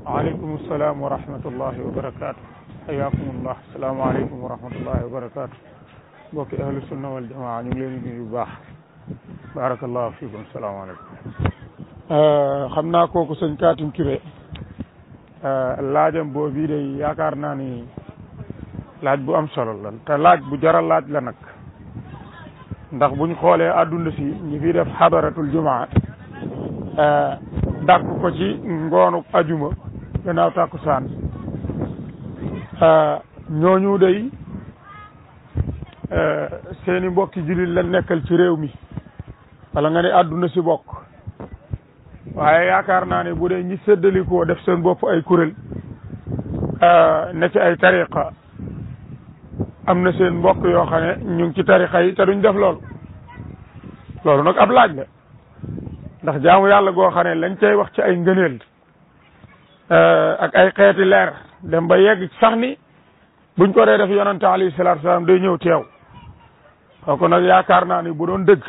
وعليكم السلام ورحمة الله وبركاته. حياكم الله. السلام عليكم ورحمة الله وبركاته. بوك أهل السنة والجماعة نملين بباح. بارك الله فيكم. السلام عليكم. خمنا كوكو سنكاتم كبه laajam boobu day yaakaar naa ni laaj bu am solo la te laaj bu jaral laaj la nag ndax buñ xoolee àdduna si ñi fi def xadaratul jumaa dàkk ko ci ngoonu ajuma gannaaw tàkkusaan ñooñu day seeni mbokki jullit la nekkal ci réew mi wala nga ne àdduna si bokk waaye yaakaar naa ne bu dee ñi séddalikoo def seen bopp ay kuréel ne ci ay tariqa am na seen mbokk yoo xam ne ñu ngi ci tariqa yi te duñ def loolu nag ab laaj la ndax jaamu yàlla goo xam ne lañ cay wax ci ay ngëneel ak ay xeeti leer dem ba yegg sax ni buñ ko dee def yonante alayhi salaatu salaam day ñëw teew kooku nag yaakaar naa ni bu doon dëgg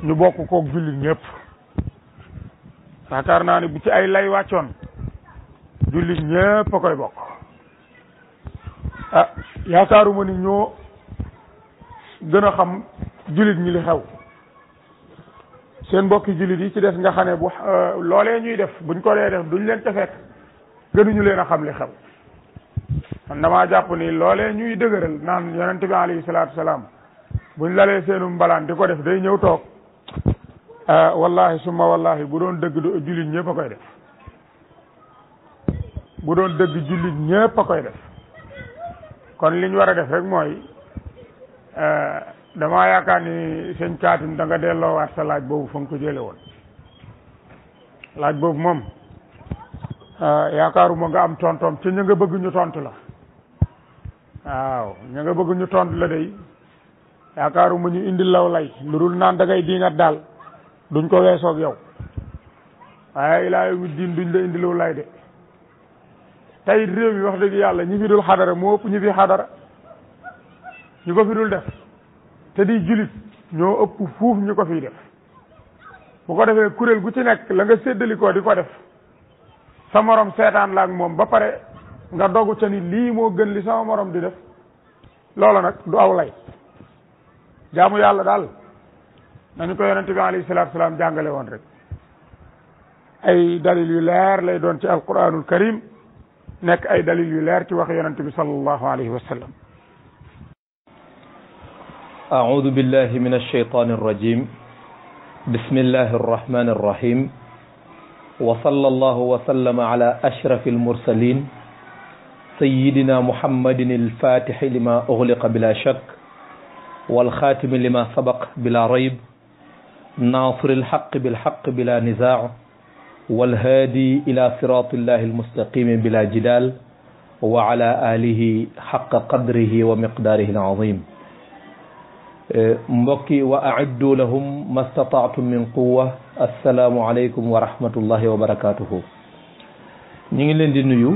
ñu bokk koog jullit ñëpp yaakaar naa ni bu ci ay lay wàccoon jullit ñëpp a koy bokk yaakaaruma ni ñoo gën a xam jullit ñi li xew seen mbokki jullit yi ci des nga xam ne bu loolee ñuy def buñ ko dee def duñ leen ca fekk gënuñu leen a xam li xew man damaa jàpp ni loolee ñuy dëgëral naan yonente bi alayhi salaatu salaam buñ lalee seenu mbalaan di ko def day ñëw toog wallahi summa wallahi bu doon dëgg jullit ñëpp a koy def bu doon dëgg jullit ñëpp a koy def kon liñ war a def rek mooy damaa yaakaar ni sëñ Kaatim da nga delloowaat sa laaj boobu fa nga ko jële woon laaj boobu moom yaakaaruma nga am tontom ci ña nga bëgg ñu tontu la waaw ña nga bëgg ñu tontu la day yaakaaruma ñu indil law lay lu dul naan da ngay diingat daal duñ ko weesoog yow waaye ilaa yawmi diin duñ la indilaw lay de tey réew mi wax dëgg yàlla ñi fi dul xadara moo ëpp ñi fi xadara ñu ko fi dul def te di julit ñoo ëpp fuuf ñu ko fiy def bu ko defee kuréel gu ci nekk la nga séddalikoo di ko def sa morom seetaan la ak moom ba pare nga dogu ca ni lii moo gën li sama morom di def loola nag du aw lay jaamu yàlla daal nañu ko yonente bi alayhi salaatu salaam jàngale woon rek ay dalil yu leer lay doon ci alquranul karim nekk ay dalil yu leer ci wax yonente bi sallallahu alayhi wa sallam أعوذ بالله من الشيطان الرجيم بسم الله الرحمن الرحيم وصلى الله وسلم على أشرف المرسلين سيدنا محمد الفاتح لما أغلق بلا شك والخاتم لما سبق بلا ريب ناصر الحق بالحق بلا نزاع والهادي إلى صراط الله المستقيم بلا جدال وعلى آله حق قدره ومقداره العظيم mbokki wa a'iddu lahum mastata'tum min quwwa assalaamu aleykum wa rahmatullahi wa barakatuhu ñu ngi leen di nuyu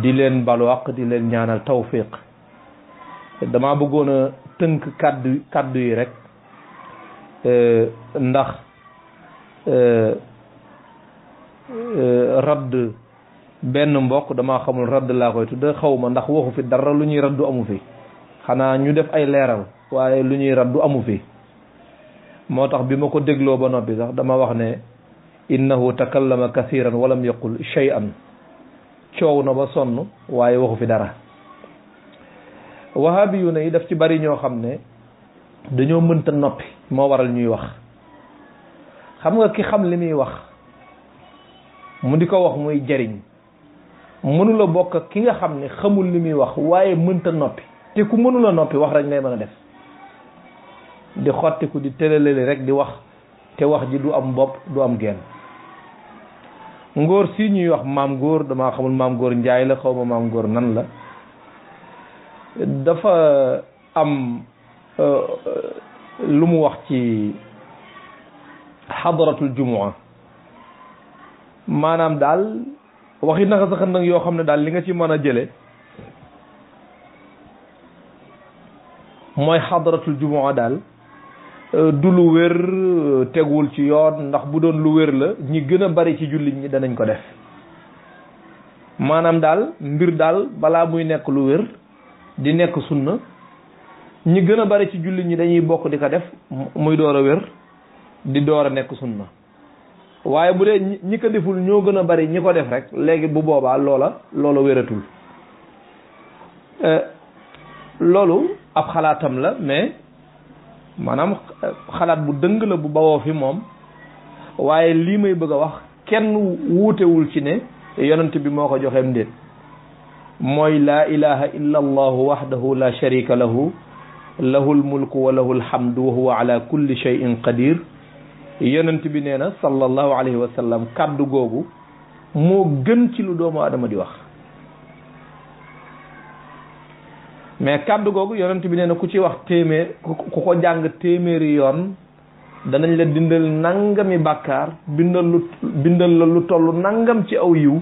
di leen balwaq di leen ñaanal tawfiq dama bëggoon a tënk kaddu yi rek ndax radd benn mbokk dama xamul radd laa koy tudde xawma ndax waxu fi dara lu ñuy raddu amu fi xanaa ñu def ay leeral waaye lu ñuy raddu amu fi moo tax bi ma ko dégloo ba noppi sax dama wax ne innahu takallama kathiran walam yaqul shay'an coow na ba sonn waaye waxu fi dara wahabi yu ne yi daf ci bari ñoo xam ne dañoo mënta noppi moo waral ñuy wax xam nga ki xam li muy wax mu di ko wax muy jariñ mënula bokk ak ki nga xam ne xamul li muy wax waaye mënta noppi te ku mënula noppi wax rek ngay mën a def di xottiku di tëleleli rek di wax te wax ji du am bopp du am genn ngóor si ñuy wax maam góor damaa xamul maam góor njaay la xaw ma maam góor nan la dafa am lu mu wax ci xadaratul jumua maanaam daal waxi naka sax nag yoo xam ne daal li nga ci mën a jële mooy xadaratul jumua daal du lu wér teguwul ci yoon ndax bu doon lu wér la ñi gën a bari ci jullit ñi danañ ko def maanaam daal mbir daal balaa muy nekk lu wér di nekk sunna ñi gën a bari ci jullit ñi dañuy bokk di ko def muy door a wér di door a nekk sunna waaye bu dee ñi ko deful ñoo gën a bari ñi ko def rek léegi bu boobaa loola wératul loolu ab xalaatam la mais maanaam xalaat bu dëng la bu bawoo fi moom waaye lii may bëgg a wax kenn wuutewul ci ne yonent bi moo ko joxeem ndéet mooy laa ilaha illa allahu wahdahu la sharika lahu lahul mulku wa lahul hamdu wa huwa ala kulli shay'in qadir yonent bi nee na sallallahu alayhi wa sallam kàddu googu moo gën ci lu doomu adama di wax mais kàddu googu yonent bi nee na ku ci wax téeméer ku ko jàng téeméeri yoon danañ la dindal nangami bàkkaar bindal la lu toll nangam ci aw yiw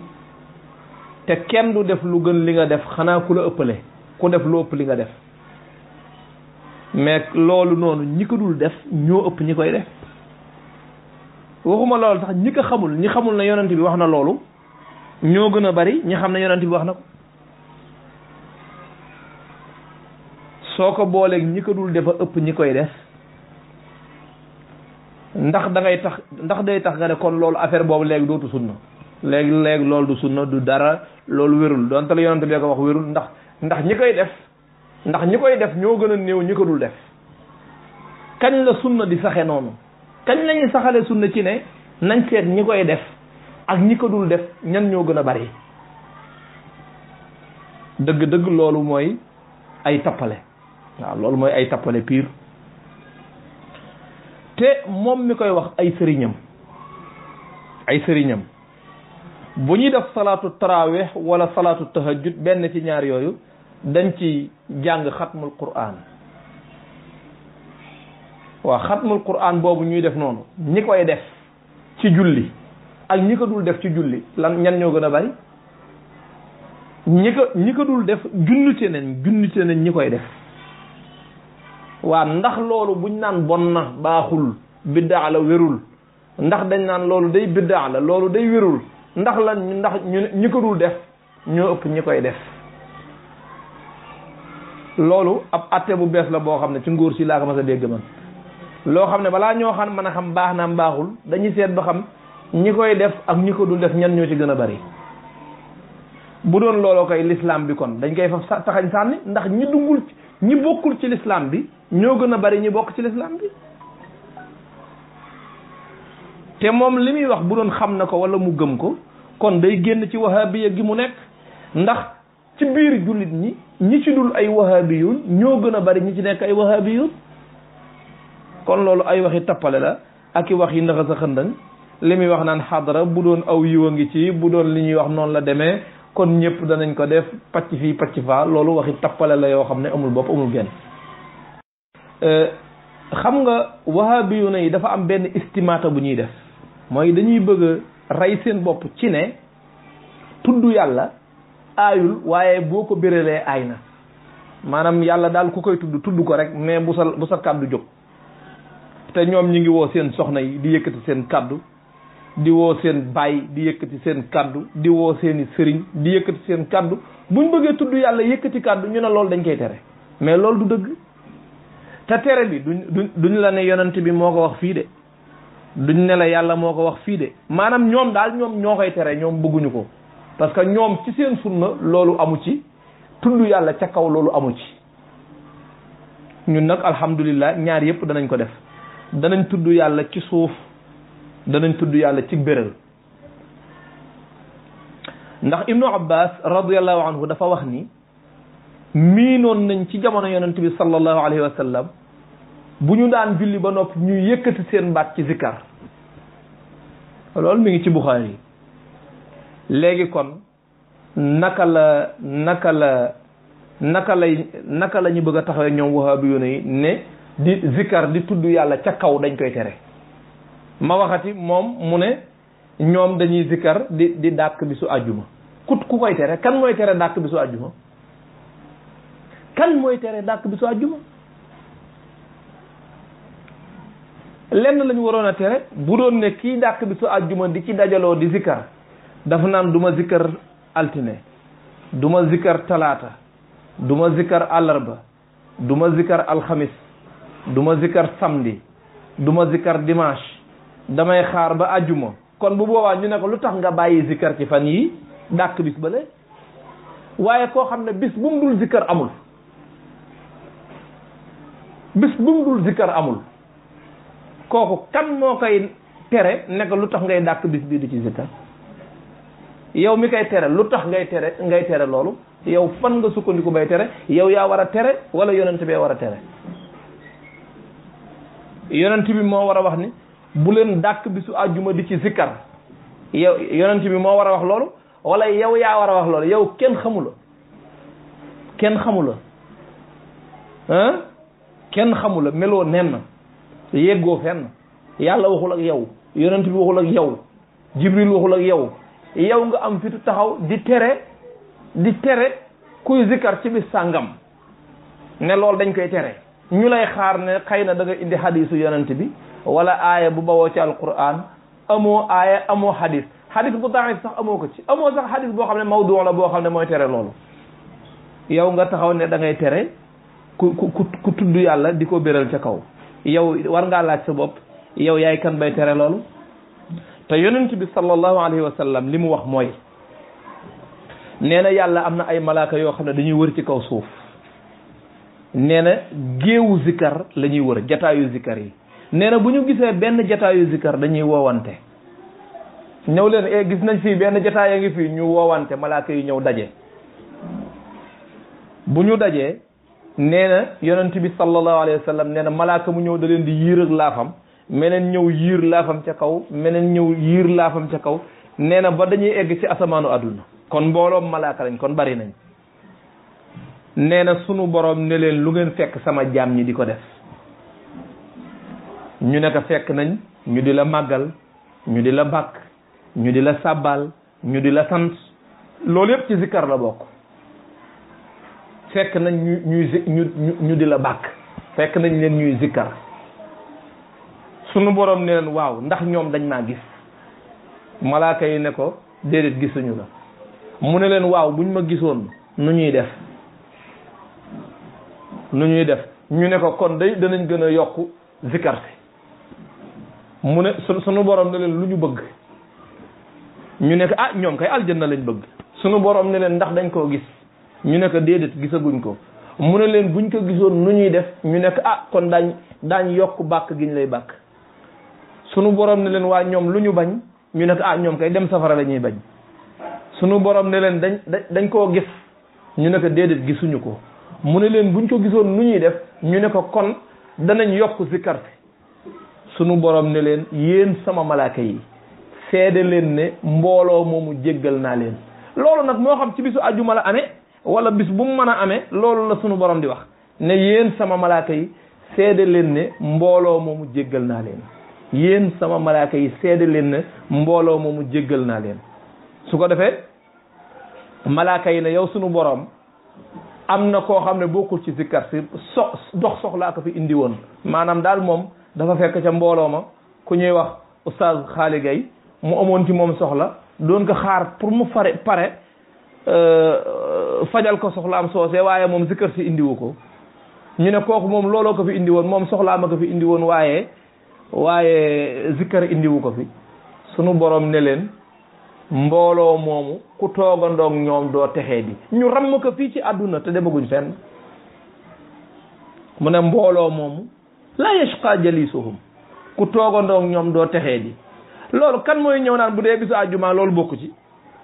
te kenn du def lu gën li nga def xanaa ku la ëppale ku def lu ëpp li nga def mais loolu noonu ñi ko dul def ñoo ëpp ñi koy def waxuma loolu sax ñi ko xamul ñi xamul ne yonent bi wax na loolu ñoo gën a bari ñi xam ne yonent bi wax na ko soo ko booleeg ñi ko dul defa ëpp ñi koy def ndax day tax nga ne kon loolu affaire boobu léegi dootu sunna léegi loolu du sunna du dara loolu wérul donte la yonent bi ko wax wérul ndax ñi koy def ñoo gën a néew ñi ko dul def kañ la sunna di saxe noonu kañ lañuy saxale sunna ci ne nañ seet ñi koy def ak ñi ko dul def ñan ñoo gën a bari dëgg-dëgg loolu mooy ay tappale waaw loolu mooy ay tappale pire te moom mi koy wax ay sëriñam bu ñuy def salaatu tarawih wala salaatu tahajjud benn ci ñaar yooyu dañ ci jàng xatmul qur'an waaw xatmul qur'an boobu ñuy def noonu ñi koy def ci julli ak ñi ko dul def ci julli lan ñan ñoo gën a bari ñi ko dul def junnite nañ ñi koy def waa ndax loolu buñ naan bon na baaxul biddaa la wérul ndax dañ naan loolu day biddaa la loolu day wérul ndax ñi ko dul def ñoo ëpp ñi koy def loolu ab atte bu bees la boo xam ne ci nguur si laa ko mas a dégg man loo xam ne balaa ñoo xam mën a xam baax na baaxul dañuy seet ba xam ñi koy def ak ñi ko dul def ñan ñoo ci gën a bari bu doon looloo koy l'islam bi kon dañ koy fa taxañ sànni ndax ñi bokkul ci l'islam bi ñoo gën a bari ñi bokk ci l'islam bi te moom li muy wax bu doon xam na ko wala mu gëm ko kon day génn ci wahabiya gi mu nekk ndax ci biir jullit ñi ci dul ay wahabiyun ñoo gën a bari ñi ci nekk ay wahabiyun kon loolu ay waxi tappale la ak i wax yi ndaxa sa xëndang li muy wax naan xadara bu doon aw yiw a ngi ci bu doon li ñuy wax noonu la demee kon ñëpp danañ ko def pacc fii pacc faa loolu waxi tappale la yoo xam ne amul bopp amul genn xam nga wahabiyuna yi dafa am benn istimaata bu ñuy def mooy dañuy bëgg a rey seen bopp ci ne tudd yàlla aayul waaye boo ko béralee aay na maanaam yàlla daal ku koy tudd ko rek mais bu sa kàddu jóg te ñoom ñi ngi woo seen soxna yi di yëkkati seen kàddu di woo seen baay di yëkkati seen kàddu di woo seeni sëriñ di yëkkati seen kàddu buñ bëggee tudd yàlla yëkkati kàddu ñu ne loolu dañ koy tere mais loolu du dëgg te tere bi duñ la ne yonent bi moo ko wax fii de duñ ne la yàlla moo ko wax fii de maanaam ñoom ñoo koy tere ñoom bëgguñu ko parce que ñoom ci seen sunna loolu amu ci tudd yàlla ca kaw loolu amu ci ñun nag alhamdulillah ñaar yëpp danañ ko def danañ tudd yàlla ci suuf danañ tudd yàlla ci bérél ndax ibnu abbas radiallahu anhu dafa wax ni miinoon nañ ci jamono yonent bi sallallahu alayhi wa sallam bu ñu daan julli ba noppi ñuy yëkkati seen baat ci zikkar loolu mi ngi ci Buxaari yi léegi kon naka la ñu bëgg a taxawee ñoom wahabiyuuna yi ne di zikkar di tudd yàlla ca kaw dañ koy tere ma waxati moom mu ne ñoom dañuy zikkar di dàkk bi su àjjuma ku koy tere kan mooy tere dàkk bi su àjjuma kan mooy tere dàkk bi su àjjuma lenn lañu waroon a tere bu doon ne kii dàkk bi su àjjuma di ci dajaloo di zikkar dafa naan duma zikkar altine du ma zikkar talaata du ma zikkar àllarba du ma zikkar alxamis du ma zikkar samedi du ma zikkar dimanche damay xaar ba àjjuma kon bu boobaa ñu ne ko lu tax nga bàyyi zikkar ci fan yi dàkk bis ba le waaye koo xam ne bis bu mu dul zikkar amul bis bu mu dul zikkar amul kooku kan moo koy tere ne ko lu tax ngay dàkk bis bii di ci zikkar yow mi koy tere lu tax ngay tere loolu yow fan nga sukkandiku bay tere yow yaa war a tere wala yonent bee war a tere yonent bi moo war a wax ni bu leen dàkk bisu àjjuma di ci zikkar yow yonent bi moo war a wax loolu wala yow yaa war a wax loolu yow kenn xamula kenn xamula meloo nen yeggoo fenn yàlla waxul ak yow yonent bi waxul ak yow jibril waxul ak yow yow nga am fitu taxaw di tere kuy zikkar ci bis sàngam ne loolu dañ koy tere ñu lay xaar ne xëy na da nga indi hadisu yonent bi wala aaya bu bawoo ci alquran amoo aaya amoo hadis bu daif sax amoo ko ci amoo sax hadis boo xam ne mawdu la boo xam ne mooy tere loolu yow nga taxaw ne da ngay tere ku tudd yàlla di ko béral ca kaw yow war ngaa laaj sa bopp yow yaay kan bay tere loolu te yonent bi sallallahu alayhi wa sallam li mu wax mooy nee na yàlla am na ay malaaka yoo xam ne dañuy wër ci kaw suuf nee na géewu zikkar la ñuy wër jataayu zikkar yi nee na bu ñu gisee benn jataayu zikkar dañuy woowante ñëw leen gis nañ fii benn jataay a ngi fii ñu woowante malaaka yi ñëw daje bu ñu dajee nee na yonent bi sallallahu alayhi wa sallam nee na malaaka mu ñëw da leen di yiir ak laafam meneen ñëw yiir laafam ca kaw meneen ñëw yiir laafam ca kaw nee na ba dañuy egg ci asamaanu àdduna kon mbooloom malaaka lañ kon bari nañ nee na sunu borom ne leen lu ngeen fekk sama jaam ñi di ko def ñu ne ko fekk nañ ñu di la màggal ñu di la bàkk ñu di la sàbbaal ñu di la sant loolu yëpp ci zikkar la bokk fekk nañ ñu di la bàkk fekk nañ leen ñuy zikkar sunu borom ne leen waaw ndax ñoom dañ maa gis malaaka yi ne ko déedéet gisuñu la mu ne leen waaw buñ ma gisoon nu ñuy def ñu ne ko kon day danañ gën a yokk zikkar si mu ne sunu borom ne leen lu ñu bëgg ñu ne ko ñoom kay aljanna lañ bëgg sunu borom ne leen ndax dañ koo gis ñu ne ko déedéet gisaguñ ko mu ne leen buñ ko gisoon nu ñuy def ñu ne ko kon daañ yokk bàkk gi ñu lay bàkk sunu borom ne leen waa ñoom lu ñu bañ ñu ne ko ñoom kay dem safara la ñuy bañ sunu borom ne leen dañ koo gis ñu ne ko déedéet gisuñu ko mu ne leen buñ ko gisoon nu ñuy def ñu ne ko kon danañ yokk zikkar si sunu borom ne leen yéen sama malaaka yi seede leen ne mbooloo moomu jéggal naa leen loolu nag moo xam ci bisu àjjuma la amee wala bis bu mu mën a amee loolu la sunu borom di wax ne yéen sama malaaka yi seede leen ne mbooloo moomu jéggal naa leen yéen sama malaaka yi seede leen ne mbooloo moomu jéggal naa leen su ko defee malaaka yi ne yow sunu borom am na koo xam ne bokkul ci zikkar si dox soxlaa ko fi indi woon maanaam daal moom dafa fekk ca mbooloo ma ku ñuy wax oustaz Xaali Gay mu amoon ci moom soxla doon ko xaar pour mu pare fajal ko soxla am soosee waaye moom zikkar si indiwu ko ñu ne kooku moom looloo ko fi indi woon moom soxlaa ma ko fi indi woon waaye zikkar indiwu ko fi sunu borom ne leen mbooloo moomu ku toogandoog ñoom doo texee di ñu ramm ko fii ci àdduna te demaguñ fenn mu ne mbooloo moomu la yashqa jalisuhum ku toogandoog ñoom doo texee di loolu kan mooy ñëw naan bu dee bisu àjjuma loolu bokku ci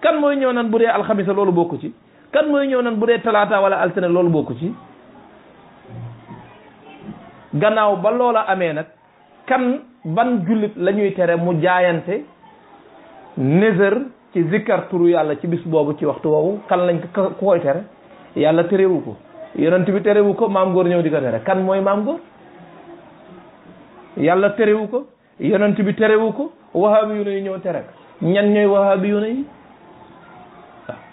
kan mooy ñëw naan bu dee alxamisa loolu bokku ci kan mooy ñëw naan bu dee talaata wala altine loolu bokku ci gannaaw ba loola amee nag kan ban jullit la ñuy tere mu jaayante nézër ci zikkar turu yàlla ci bis boobu ci waxtu woowu kan lañ ku koy tere yàlla terewu ko yonent bi terewu ko maam góor ñëw di ko tere kan mooy maam góor yàlla terewu ko yonent bi terewu ko wahabi yu ne ñëw tere ko ñan ñooy wahabi yu ne yi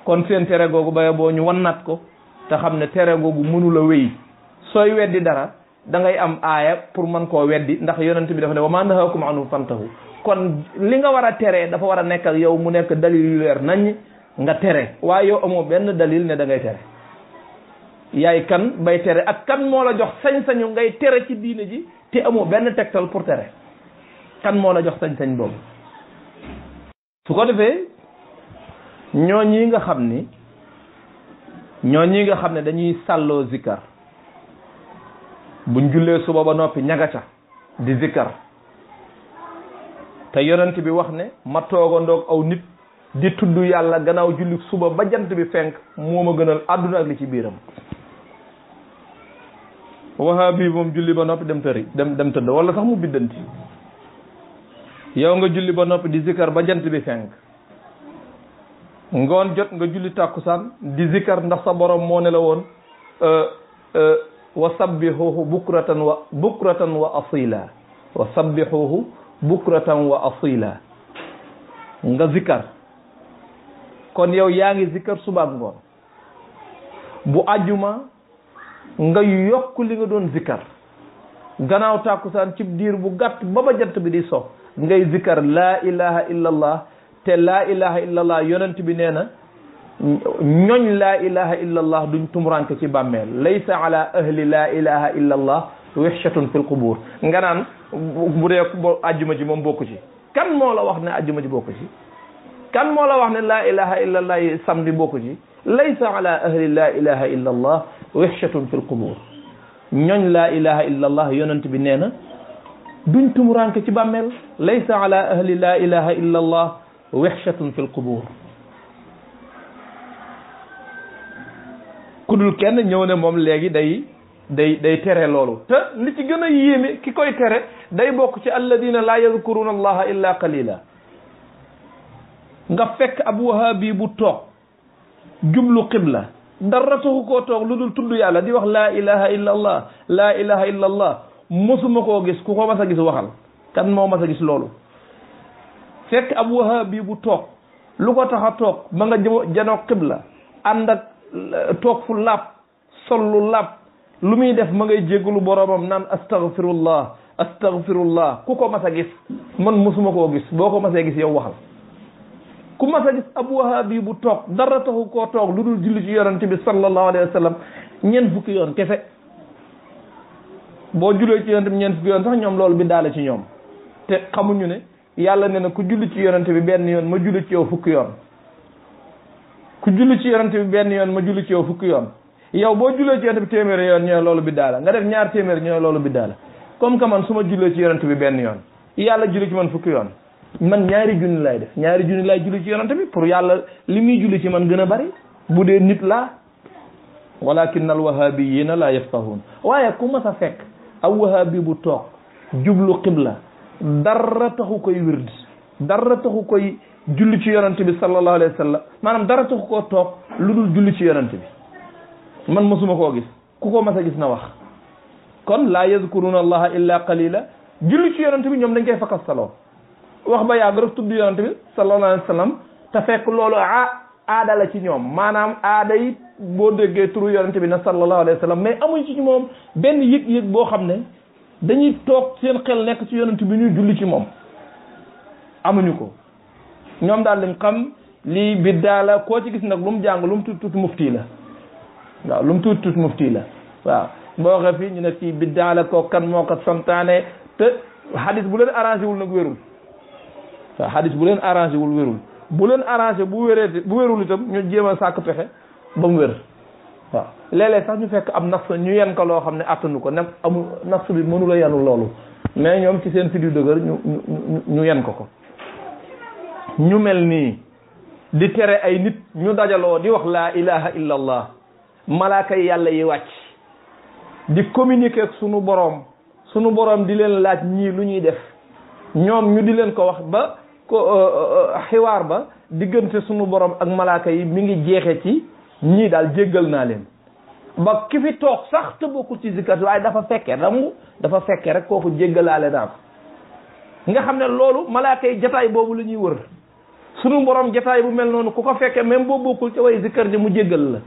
kon seen tere googu baye boo ñu wannat ko te xam ne tere googu mënula wéy sooy weddi dara da ngay am aaya pour mën koo weddi ndax yonent bi dafa ne wa ma nahakum anhu fantahu kon li nga war a teree dafa war a nekk ak yow mu nekk dalil yu leer nañ nga tere waaye yow amoo benn dalil ne da ngay tere. yaay kan bay tere ak kan moo la jox sañ-sañu ngay tere ci diine ji te amoo benn tegtal pour tere kan moo la jox sañ-sañ boobu. su ko defee ñooñi nga xam ne dañuy sàlloo zikkar buñ jullee suba ba noppi ñaga ca di zikkar te yonent bi wax ne ma toogandoog aw nit di tudd yàlla gannaaw julli suba ba jant bi fenk moo ma gënal àdduna ak li ci biiram. wahabi moom julli ba noppi dem tëdd wala sax mu biddanti yow nga julli ba noppi di zikkar ba jant bi fenk ngoon jot nga julli tàkkusaan di zikkar ndax sa borom moo ne la woon wa sabbihuhu bukratan wa asila wa sabbihuhu bukratan wa asila nga zikkar kon yow yaa ngi zikkar suba ak ngoon bu àjjuma nga yokk li nga doon zikkar gannaaw tàkkusaan ci diir bu gàtt ba jant bi di so ngay zikkar laa ilaha illallah te laa ilaha illallah yonent bi nee na ñoñ laa ilaha illallah duñ tumuranke ci bàmmeel laysa ala ahli laa ilaha illallah wihshatun fil qubur nga naan bu dee àjjuma ji moom bokku ci kan moo la wax ne àjjuma ji bokku ci kan moo la wax ne laa ilaha illallah yi samedi bokku ci laysa ala ahli laa ilaha illallah wihshatun fil qubur ñoñ laa ilaha illallah yonent bi nee na duñ tumuranke ci bàmmeel laysa ala ahli laa ilaha illallah wihshatun fil qubur ku dul kenn ñëw ne moom léegi day tere loolu te li ci gën a yéeme ki koy tere day bokk ci alladina la yadkuruna allaha illa qalila nga fekk ab wahabi bu toog jublu qibla dara taxu koo toog lu dul tudd yàlla di wax laa ilaha illa allah laa ilaha illa allah mosuma koo gis ku ko mas a gis waxal kan moo mas a gis loolu fekk ab wahabi bu toog lu ko tax a toog ba nga janoo qibla ànd ak toog fu laab sol lu laab lu muy def ma ngay jéggalu boroomam naan astaghfirullah ku ko mas a gis man mosuma koo gis boo ko masee gis yow waxal ku mas a gis ab wahabi bu toog dara taxu koo toog lu dul julli ci yonent bi sallallahu alayhi wa sallam ñeent fukki yoon kese boo jullee ci yonent bi ñeent fukki yoon sax ñoom loolu bi daale ci ñoom te xamuñu ne yàlla ne na ku julli ci yonent bi benn yoon ma julli ci yow fukki yoon ku julli ci yonent bi benn yoon ma julli ci yow fukki yoon yow boo jullee ci yonent bi téeméeri yoon ñooy loolu bi daala nga def ñaar téeméer ñooy loolu bi daala comme que man su ma jullee ci yonent bi benn yoon yàlla julli ci man fukki yoon man ñaari junni lay def ñaari junni lay julli ci yonent bi pour yàlla li muy julli ci man gën a bari bu dee nit laa walakin al wahabiyina la yafqahun waaye ku mas a fekk aw wahabi bu toog jublu qibla dara taxu koy wird dara taxu koy julli ci yonent bi sallallahu alayhi wa sallam maanaam dara taxu koo toog lu dul julli ci yonent bi man mosuma koo gis ku ko mas a gis na wax kon laa yazkuruna allaha illa qalila julli ci yonent bi ñoom dañ koy fakastaloo wax ba yàgg rek tudd yonent bi sallallahu alayhi wa sallam te fekk loolu aada la ci ñoom maanaam aada yi boo déggee turu yonent bi na sallallahu alayhi wa sallam mais amuñ ci moom benn yëg-yëg boo xam ne dañuy toog seen xel nekk ci yonent bi ñuy julli ci moom amuñu ko ñoom daal lañ xam lii biddaa la koo ci gis nag lu mu jàng lu mu tuuti mufti la waaw lu mu tuuti mufti la waaw boo waxee fii ñu ne ci biddaa la koo kan moo ko santaane te hadis bu leen arrangé wul nag wérul waaw hadis bu leen arrangé wul wérul bu leen arrangé bu wérul itam ñu jéem a sàkk pexe ba mu wér waaw léeg-léeg sax ñu fekk am nafs ñu yen ko loo xam ne attanu ko nag amul nafs bi mënu la yenu loolu mais ñoom ci seen fit yu dëgër ñu yen ko ñu mel nii di tere ay nit ñu dajaloo di wax laa ilaha illa allah malaaka yi yàlla yi wàcc di communiquer ak sunu boroom di leen laaj ñii lu ñuy def ñoom ñu di leen ko wax ba ko xiwaar ba diggante sunu boroom ak malaaka yi mi ngi jeexe ci ñii daal jéggal naa leen ba ki fi toog sax te bokkul ci zikkat waaye dafa fekke rek kooku jéggalaale naa ko nga xam ne loolu malaaka yi jataay boobu la ñuy wër sunu borom jataay bu mel noonu ku ko fekkee même boo bokkul ca way zikkar ji mu jéggal la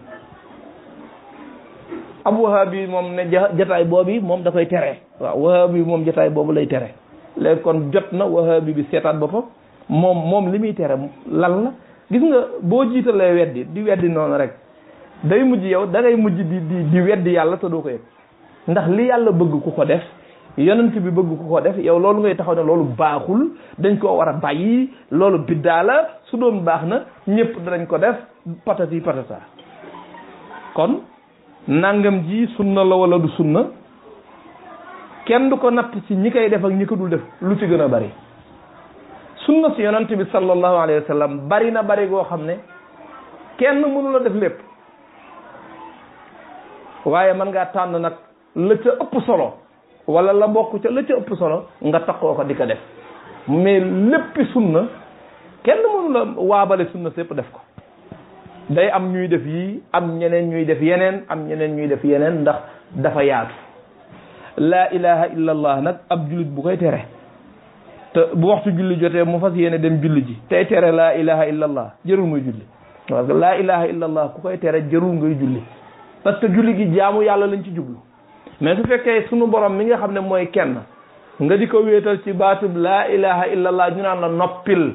ab wahabi moom ne jataay boobu moom da koy tere waaw wahabi moom jataay boobu lay tere léegi kon jot na wahabi bi seetaat boppam moom li muy tere lan la gis nga boo jiitalee weddi di weddi noonu rek day mujj yow da ngay mujj di weddi yàlla te doo ko yëg ndax li yàlla bëgg ku ko def yonent bi bëgg ku ko def yow loolu ngay taxaw ne loolu baaxul dañ koo war a bàyyi loolu biddaa la su doon baax na ñëpp danañ ko def patati patata kon nangam ji sunna la wala du sunna kenn du ko natt ci ñi koy def ak ñi ko dul def lu ci gën a bari sunna si yonent bi sallallahu alayhi wa sallam bari na bari goo xam ne kenn mënu la def lépp waaye mën ngaa tànn nag la ca ëpp solo wala la bokk ca la ca ëpp solo nga takkoo ko di ko def mais léppi sunna kenn mënu la waabale sunna sépp def ko day am ñuy def yii am ñeneen ñuy def yeneen am ñeneen ñuy def yeneen ndax dafa yaatu laa ilaha illa allah nag ab jullit bu koy tere te bu waxtu julli jotee mu fas yéene dem julli ji tey tere laa ilaha illa allah jërul muy julli parce que laa ilaha illa allah ku koy tere jërul ngay julli parce que julli gi jaamu yàlla lañ ci jublu mais su fekkee sunu borom mi nga xam ne mooy kenn nga di ko wéetal ci baatub laa ilaha illa allah ñu naan la noppil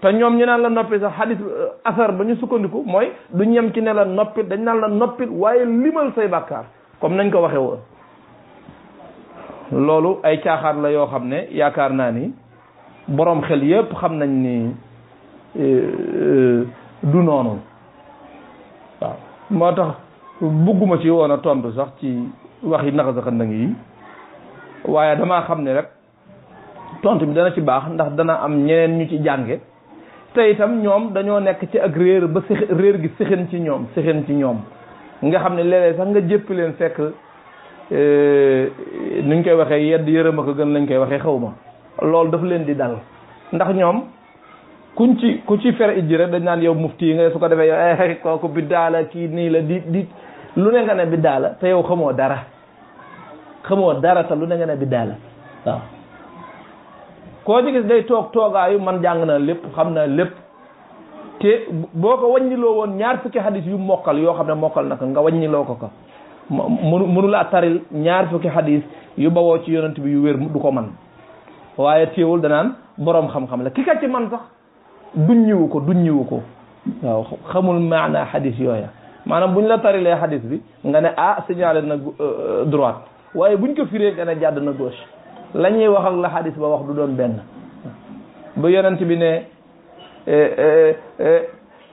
te ñoom ñu naan la noppil sax hadis asar ba ñu sukkandiku mooy du ñem ci ne la noppil dañ naan la noppil waaye limal say bàkkaar comme nañ ko waxe woon loolu ay caaxaan la yoo xam ne yaakaar naa ni boroom xel yépp xam nañ ni du noonu waaw moo tax bugguma ci woon a tontu sax ci waxi naxa saxa ndangi yi waaye damaa xam ne rek tontu bi dana ci baax ndax dana am ñeneen ñu ci jànge te itam ñoom dañoo nekk ci ak réer ba réer gi sixin ci ñoom nga xam ne léeg-léeg sax nga jëpp leen fekk nuñ koy waxee yedd yërëm ak gën lañ koy waxee xaw ma loolu daf leen di dal ndax ñoom ku ci fer ijji rek dañ naan yow mufti yi nga su ko defee yow kooku biddaa la kii nii la di lu ne nga ne biddaa la te yow xamoo dara te lu ne nga ne biddaa la waaw koo ci gis day toogaayu man jàng na lépp xam na lépp te boo ko wàññiloo woon ñaar fukki hadis yu mokkal yoo xam ne mokkal na ko nga wàññiloo ko mënu laa taril ñaar fukki hadis yu bawoo ci yonent bi yu wér du ko man waaye téewul danaan boroom xam-xam la ki ka ci man sax duññiwu ko waaw xamul maana hadis yooya maanaam buñ la tarilee hadis bi nga ne signalé na droite waaye buñ ko firee nga ne jàdd na gauche la ñuy wax ak la hadis ba wax du doon benn ba yonent bi ne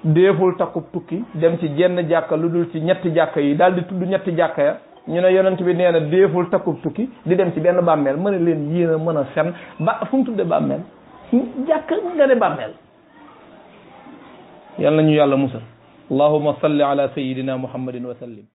déeful takkub tukki dem ci jenn jàkka lu dul ci ñetti jàkka yi daal di tudd ñetti jàkka ya ñu ne yonent bi nee na déeful takkub tukki di dem ci benn bàmmeel mën a leen yéen a mën a fen ba fu mu tudde bàmmeel jàkka nga ne bàmmeel yal na ñu yàlla musal allahumma salli ala sayyidina muhammadin wa sallim